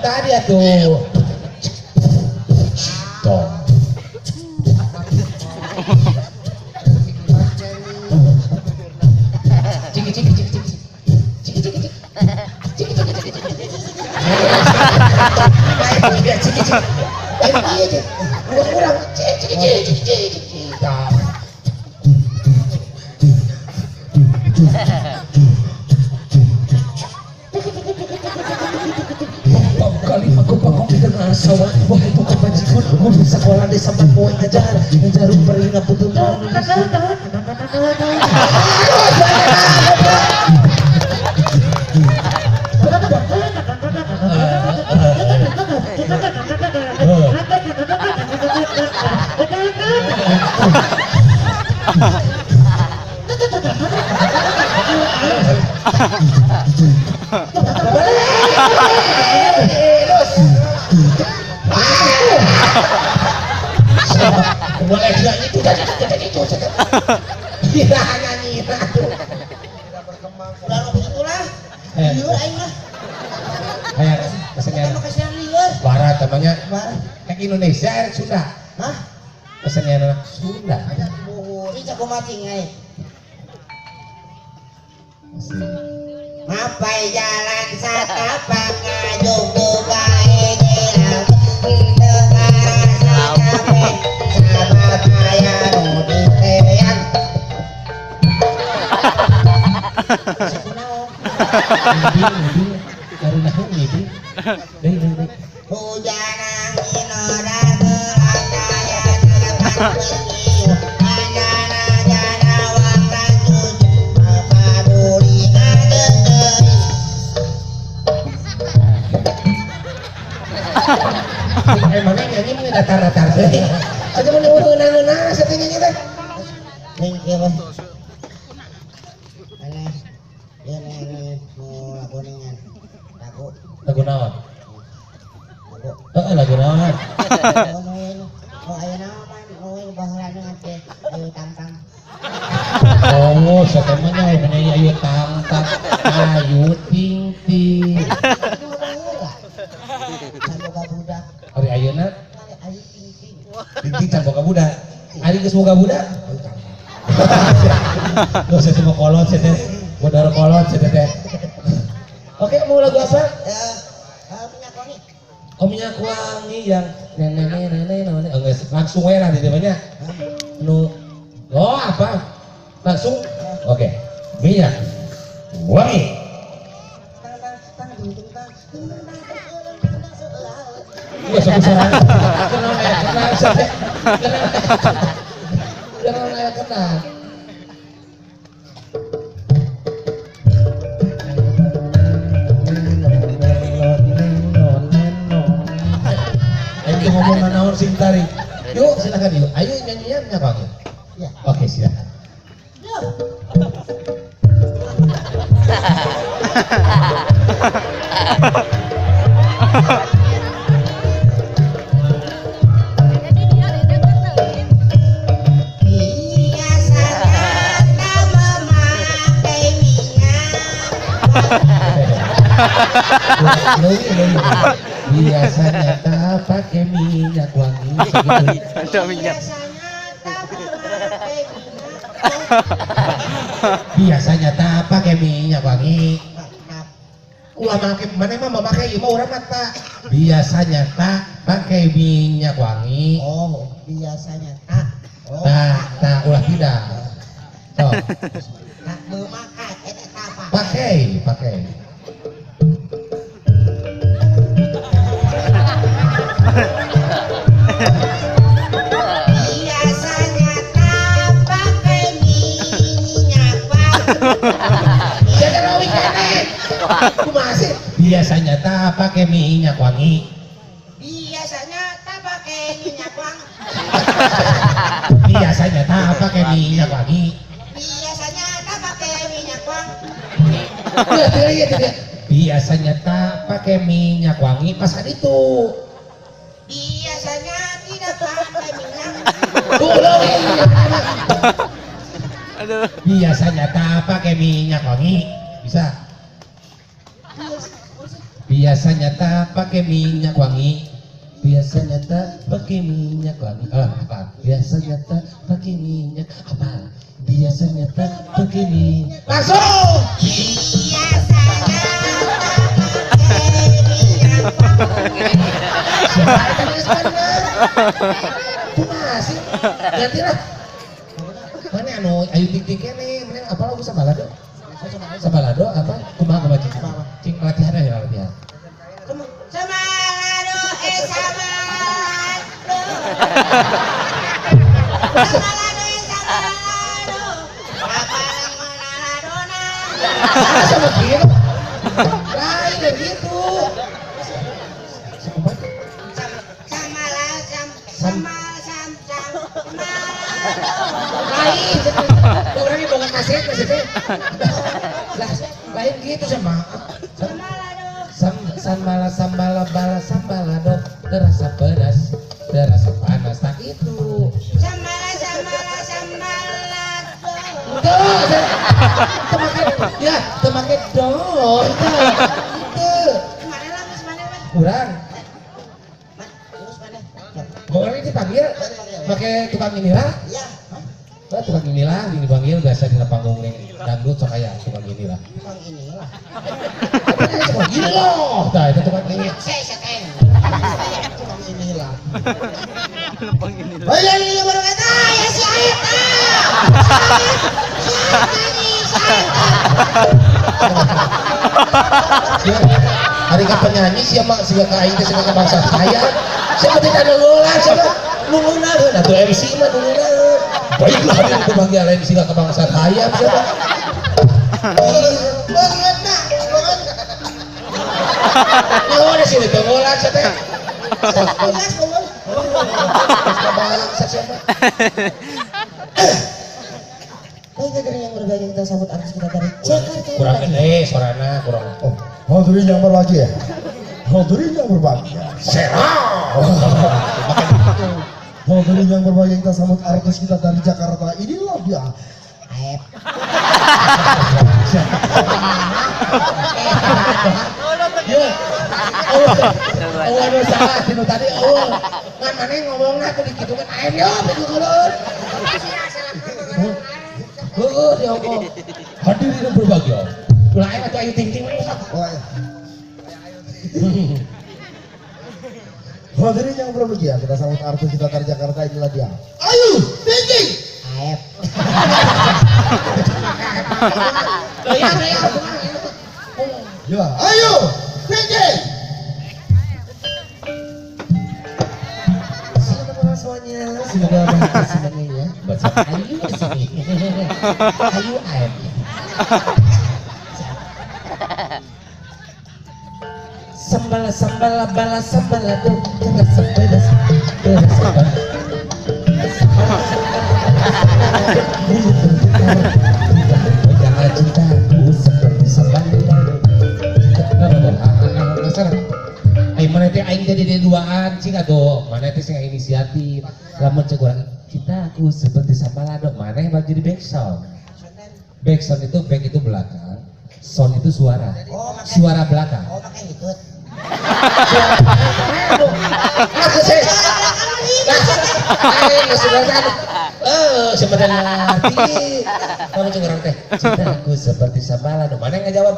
Tadi atuh. Tong. Ciki ciki ciki ciki. Ciki ciki ciki. Ciki ciki ciki ciki. Ciki ciki. Kurang ciki ciki ciki ciki. Kali aku pangkong di tengah sawah, wahai buka bajigur, guru sekolah desa mau ajar, jarum peringa putu. Boleh nyanyi itu itu. Tidak nyanyi itu. Udah lo itulah. Liur aing mah. Hayang kesenian. Kesenian liur. Barat namanya. Kayak Indonesia erek Sunda. Hah? Kesenian anak Sunda. Ini jago mancing aing. Ngapai jalan satapak ngajung bae gelang. Teu karasa capek sabab aya nu diteang. Hujan angin ora gelataya tepat nyiu anjana jana wang racun paduli ngadeukeuy. Emangnya nyanyi mah datar-datar teh. Aja mun ngeunah-ngeunah sateh nyanyi teh. Ning kieu mah. Aneh. Ieu nyanyi nu lagu ningan. Lagu. Lagu naon? Lagu. Heeh, lagu naon? Oh, aya naon mah nu baheula teh ayu tangtang. Oh, sateh mah nya penyanyi ayu tangtang, ayu ting ting. Can boga budak. Ari ayeuna ayu ting ting. Ting ting can boga budak. Ari geus boga budak. Ayu tangtang. Geus semua kolot sia teh. Bodor kolot sia teh. Oke, mau lagu apa? Minyak wangi. Oh, minyak wangi yang nenek nenek nenek. Oh, langsung we lah di banyak. Nu oh apa? Langsung. Oke. Minyak wangi. Kenal kenal. Ayo ngomong naon sing tarik. Yuk silakan yuk. Ayo nyanyinya minyak wangi. Ya. Oke silakan. Biasanya tak memakai minyak. Biasanya tak pakai minyak wangi. Ada minyak. Biasanya tak pakai minyak wangi. Ulah make mana mah memakai ieu mah urang mah tak. Biasanya tak pakai minyak wangi. Oh, biasanya tak. Oh, tak ulah tidak. Oh. Tak memakai eta apa? Pakai, pakai. Biasanya tak pakai minyak wangi. Jadi rawi kene. Kumaha sih? Biasanya tak pakai minyak wangi. Biasanya tak pakai minyak wangi. Biasanya tak pakai minyak wangi. Biasanya tak pakai minyak wangi. Iya, Biasanya tak pakai minyak wangi pas itu. Biasanya tidak pakai minyak. Tuh, Aduh. Biasanya tak pakai minyak wangi. Bisa. Biasanya tak pakai minyak wangi. Biasanya tak pakai minyak wangi. Apa? Biasanya tak pakai minyak apa? Biasanya tak pakai minyak. Langsung. Biasanya tak pakai minyak wangi. Siapa tadi sebenarnya? Kumaha sih? Ganti lah. Mana anu ayu ting-ting kene, mana apa lagu Sambalado? Sambalado apa? Kumaha kumaha cing? Cing latihan aja latihan. Sambalado eh sambalado. Sambalado eh sambalado. Apalang Maradona. Sama gitu. Lain dari gitu. Lain, orangnya bukan kaset, kasetnya. Lain gitu sama. Sambala sambala bala sambalado terasa pedas, terasa panas tak itu. Sambala sambala sambalado. Enggak, ya, temake dong. Itu. Kurang. Orangnya dipanggil pakai tukang inilah. Iya. Tukang inilah dipanggil biasa di panggung dangdut sok aya tukang inilah. Tukang inilah. Tukang ini loh. Tah itu tukang ini. Tukang inilah. Tukang inilah. Baik ini baru kata ya si Aeta. Si Aeta nih, si Aeta. Hari ka penyanyi siapa siga ka aing teh siga ka bangsa saya. Siapa tidak nunggulan siapa nunggulan atuh MC mah nunggulan. Baiklah hari itu bagi lain siga ke bangsa hayam siapa? Banget nak, banget. Naon sih tunggulan siapa? Jelas ngomong. Bangsa siapa? Baik hadirin yang berbahagia, kita sambut artis kita dari Jakarta. Kurang gede suarana kurang. Oh, hadirin yang berbahagia. Hadirin yang berbahagia. Serang. Hadirin yang berbahagia, kita sambut artis kita dari Jakarta. Inilah dia. Aep. Ya. Oh, aduh salah tinu tadi. Oh, ngan maneh ngomongna tuh dikitukeun aep yo pikukulun. Heeh, dia ngomong. Hadirin yang berbahagia. Ulah aep atuh ayu ting-ting we sok. Oh, iya. Hadirin yang berbahagia, kita sambut artis kita dari Jakarta, inilah dia. Ayu Ting Ting. Aep. Ya, ayo Ting Ting. Selamat malam semuanya, semoga bahagia semuanya ya. Buat siapa? Ayu di sini. Ayu Aep. Sambala sambala bala sambala do terasa pedas terasa panas. Jangan cintaku seperti sambala. Ayo mana teh aing jadi duaan cing atuh mana teh sing inisiatif lamun cek urang cintaku seperti sambalado mana yang bakal jadi back sound. Back sound itu back itu belakang, sound itu suara. Suara belakang. Oh, makanya ikut. Aku sih. Sebenarnya ngerti. Kamu cek orang teh, cintaku seperti sambalado. Mana yang ngejawab?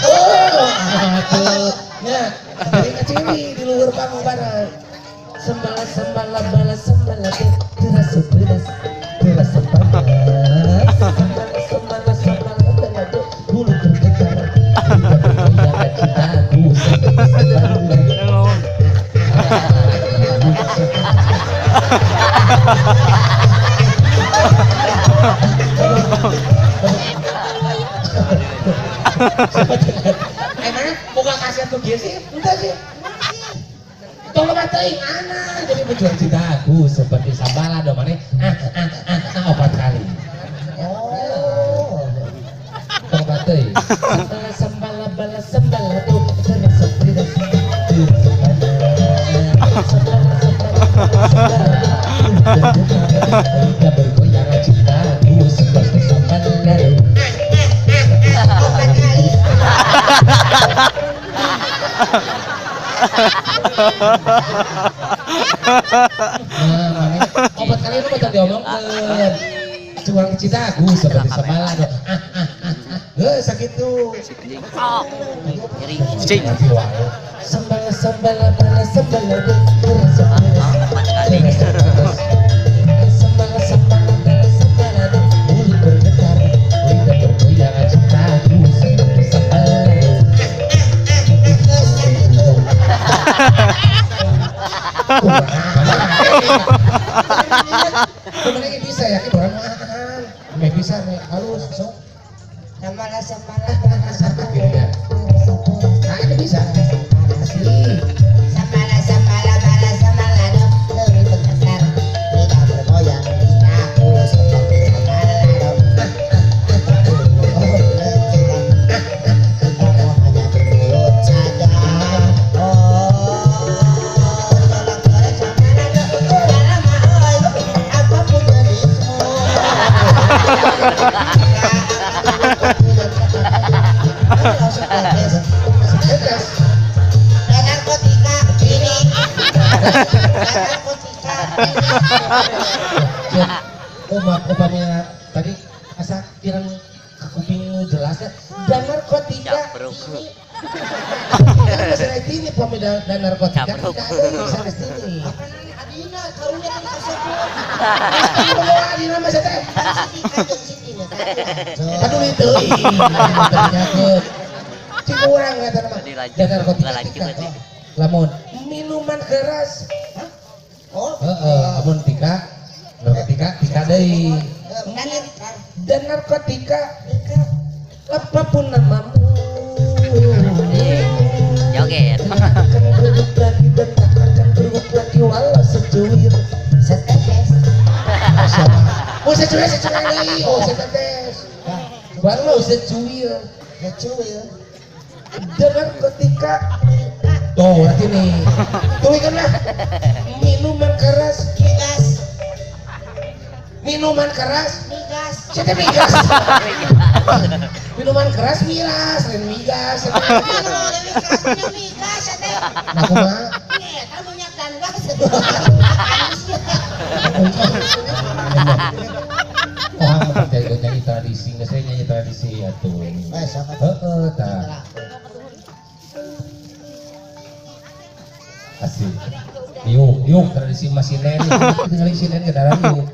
Oh, ya, jadi kecil di luhur panggung bareng. Sembala sembala bala sembala terasa pedas, terasa panas. Sembala sembala sembala bala bulu tergetar. Cintaku seperti sambalado. Emangnya buka kasihan tuh dia sih? Enggak sih. Tolong matain anak. Jadi berjuang cintaku seperti sambalado mana? Opat kali. Oh. Tolong matain. Sambala sambala bala sambala tuh terasa pedas. Sambala sambala sambala. Bergoyang. Nah, mana? Obat kali itu betul diomongkeun. Curang Cidagu seperti sebelah do. Heuh sakitu. Cing. Sembal sembal sembal sembal sembal sembal sembal mulut bergetar, lidah bergoyang, cintaku seperti sambal. Sebenarnya bisa ya, orang makan, nggak bisa nih, halus, sok. Sambal sambal sambal gitu ya. Nah itu bisa. Asli. Sambal sambal sambal mulut bergetar, lidah bergoyang, cintaku seperti sambal. Cintamu hanya di mulut saja. Narkotika ini, narkotika ini. Upamanya tadi asa pirang kuping jelas ya. Dan narkotika ini. Masalah ini upami dan narkotika tidak ada yang bisa ke sini. Adina karunya kan kasebut. Adina mah teh. Aduh itu. Cik urang eta mah. Dan narkotika. Lamun minuman keras. Oh, heeh, lamun tika narkotika tika deui. Dan narkotika apapun namamu. Joget. Akan berubah lagi dan tak akan berubah lagi walau secuil setetes. Oh secuil secuil deui. Oh setetes. Walau secuil secuil. Dan narkotika. Tuh berarti nih. Tuh kan lah. Minuman keras. Migas. Minuman keras. Migas. Siapa migas? Minuman keras miras, lain migas. Minuman migas teh. Nah kumaha? Eta minyak dan gas. Oh, jago nyanyi tradisi, nggak saya nyanyi tradisi atuh. Heeh, tah. Asik. Yuk, yuk tradisi masih nen, tinggal sinen ke dalam yuk.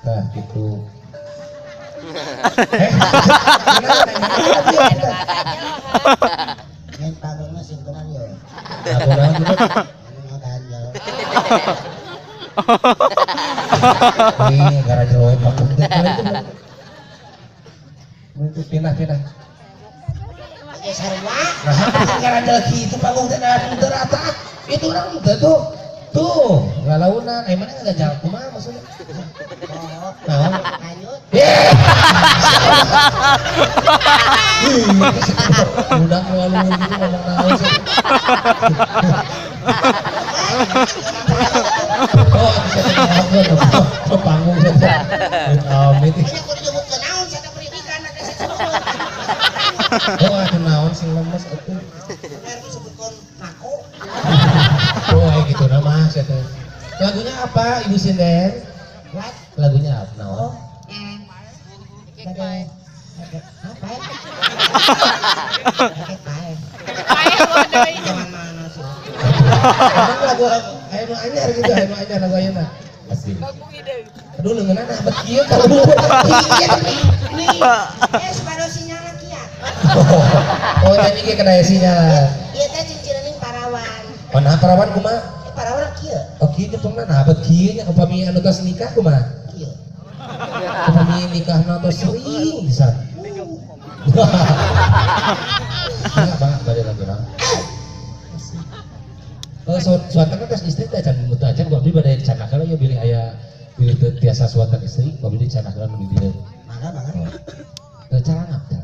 Nah, gitu. Main panggungnya sing tenan yo. Nih, gara-gara wae panggung teh. Itu pindah-pindah. Sarua. Nah, gara-gara kitu panggung teh teu rata. Itu urang teh tuh. Tuh, lalaunan, mana nggak jalan kumaha maksudnya? Nah, lanjut. Udah terlalu gitu ngomong naon sih. Oh, bisa panggung saja. Amit. Oh, atuh naon sing lemes atuh. Oh, kayak gitu nama saya tuh. Lagunya apa, Ibu Sinden? What? Lagunya apa? Naon? Apa? Emang lagu ayo anyar gitu, ayo anyar lagu ayeuna. Asik. Aduh leungeunna nah bet kieu kalau kieu nih. Separo sinyal kieu. Oh, nyanyi ge kana sinyal. Ieu teh cincirening parawan. Oh, nah parawan kumaha? Parawan kieu. Oh, kieu jetongna nah bet kieu nya upami anu tos nikah kumaha? Kieu. Upami nikahna tos sering pisan. Enggak banget bade lagu naon. Oh, suatan kan tos istri teh can mutu acan ku abdi bade canakeun ieu bilih aya bilih teu tiasa suatan istri ku abdi canakeun nu di dieu. Mangga mangga. Teu calangap teh.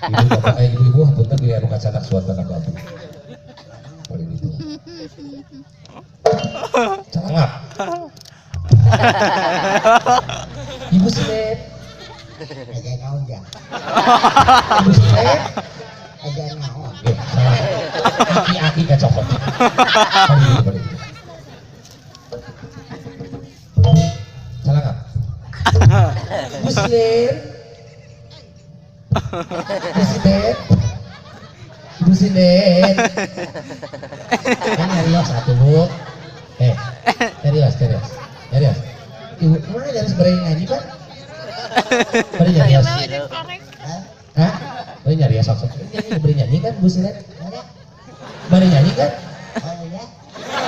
Ibu bapak ibu-ibu hapunten bilih anu kacanak suatan ku abdi. Paling itu. Calangap. Ibu Sinet. Kayak naon ya. Ibu Sinet. Aja naon. Salah. Aki-aki kacokot. Balik. Salah nggak? Muslim. Presiden. Ibu Sinden. Kan nyarios satu bu. Serius. Ibu mana nyarios berani nyanyi pak? Berani nyarios? Hah? Berani nyarios sok. Berani nyanyi kan Bu Sinden? Berani nyanyi kan?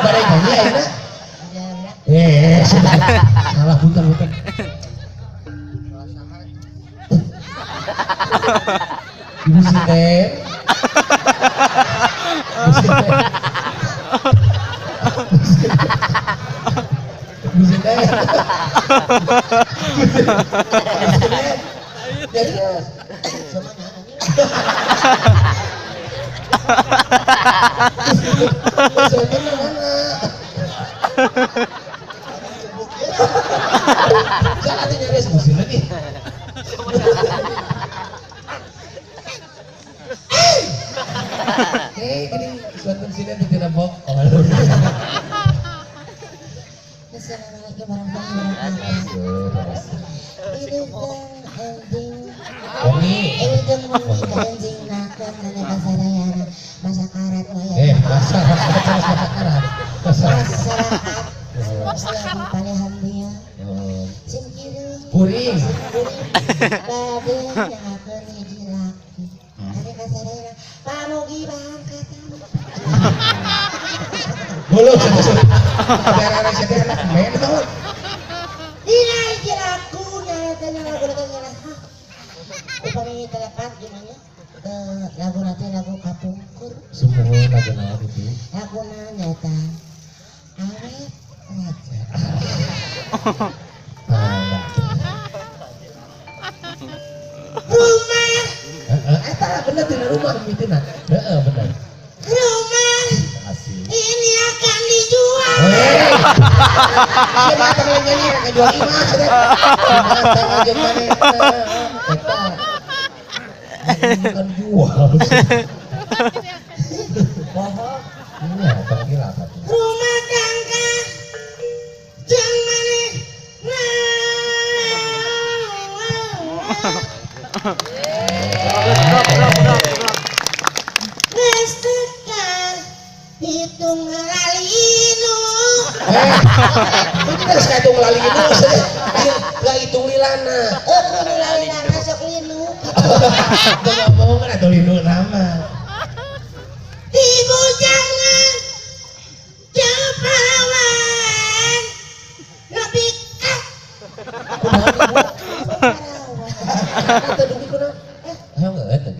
Berani nyanyi akhirnya? Salah punten. Ibu Sinden. Ibu Sinden. Jadi jangan nyaris Bu Sinden nih. Ini suatu sini tidak bohong. Assalamualaikum warahmatullahi wabarakatuh. Belum anak main tuh. Lagu nanti lagu kapungkur. Semua lagu naon itu? Lagu naon eta? Awet raja. Rumah. Eta bener tina rumah mitina. Heeh bener. Rumah. Ini akan dijual. Siapa yang nyanyi akan jual imah sudah. Imah jeung maneh. Eta. Bukan jual. Bohong. Ini apa lagi lah apa? Rumah tangga jeung maneh. Geus tekan hitung lalinu. Itu geus kahitung lalinu. Enggak hitung lilana. Kudu lalilana sok linu. Teu ngomong kan atuh linu nama. Ibu jangan jeung pahlawan. Nepi ka kunaon ibu? Teu dugi kunaon? Ayo geus teh.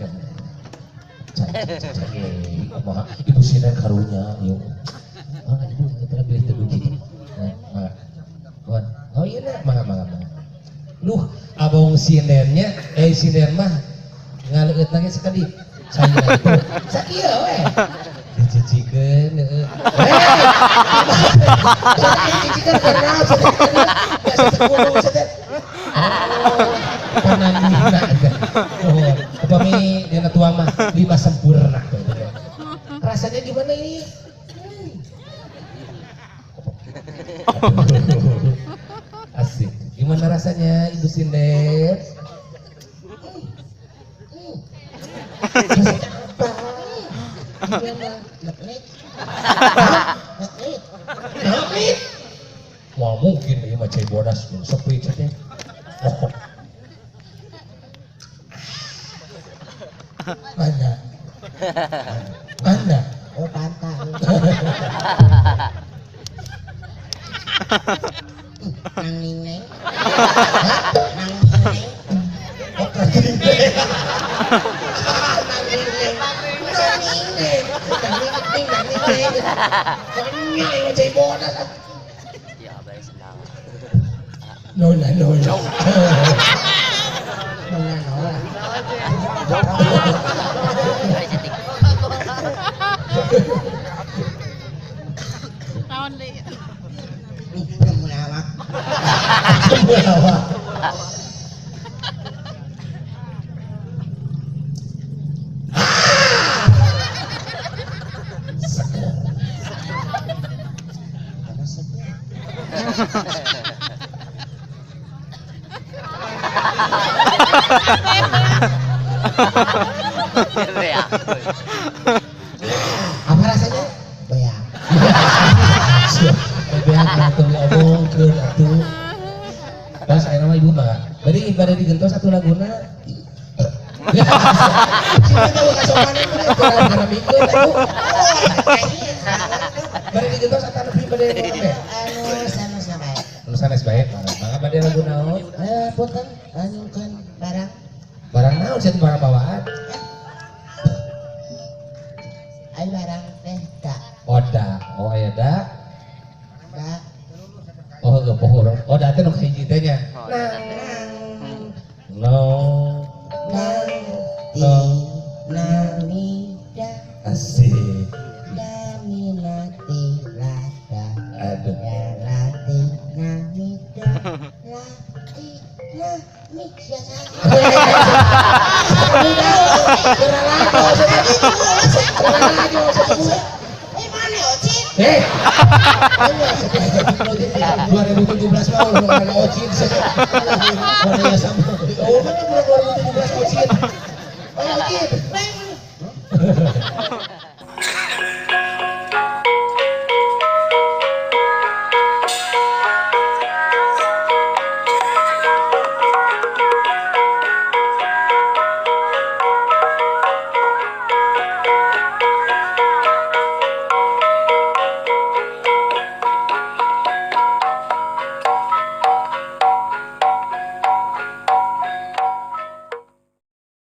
Kumaha ibu sinan karunya ieu. Oh ibu teu pilih teu dugi. Nah, oh iya nak, mangga. Duh, abong sindennya, sinden mah ngaleueut lagi sekali. Saya itu, sakieu we. Dicicikeun heeh. Dicicikeun karena biasa sepuluh teh. Oh, pananina teh. Oh, upami dina tuang mah 5 sempurna. Rasanya gimana ini? Asik. Gimana rasanya Ibu Sinden? Rasanya apa? Gimana? Neklik. Neklik. Wah mungkin ini mah cai bodas sepi cetnya. Oh. Mana? Mana? Oh pantai. Nang ning neng. Nang ning neng. Oh nang ning neng. Nang ning neng. Nang ning neng. Nang ning neng. Nang ning neng. Nang ning bodas. Ya abang senang. Nona nona. Nona nona. Tahun deh. Temulawak. Temulawak. Ya. Apa rasanya? Beak. Beak atuh diomongkeun atuh. Terus aya nama ibu mah. Bari bade digentos satu laguna. Sini tahu kasopanan mah kurang ngaramikeun atuh. Bade digentos atau lebih bade naon teh? Anu sanes bae. Anu sanes bae. Mangga bade lagu naon? Punten anyungkeun barang. Barang naon sih barang bawaan? Ai barang teh da. Oda. Oh aya da. Da. Oh heueuh poho urang. Oh da teh nu kahiji teh nya. No. Nang ti nang da. Asik. Da mi na ti la da. Aduh. Ya la ti na mi da. La ti na mi ya sa. Eh mana Ocin? Eh. 2017 mah udah ada Ocin. Mana ya sama. Oh, kan 2017 Ocin. Oh, Ocin.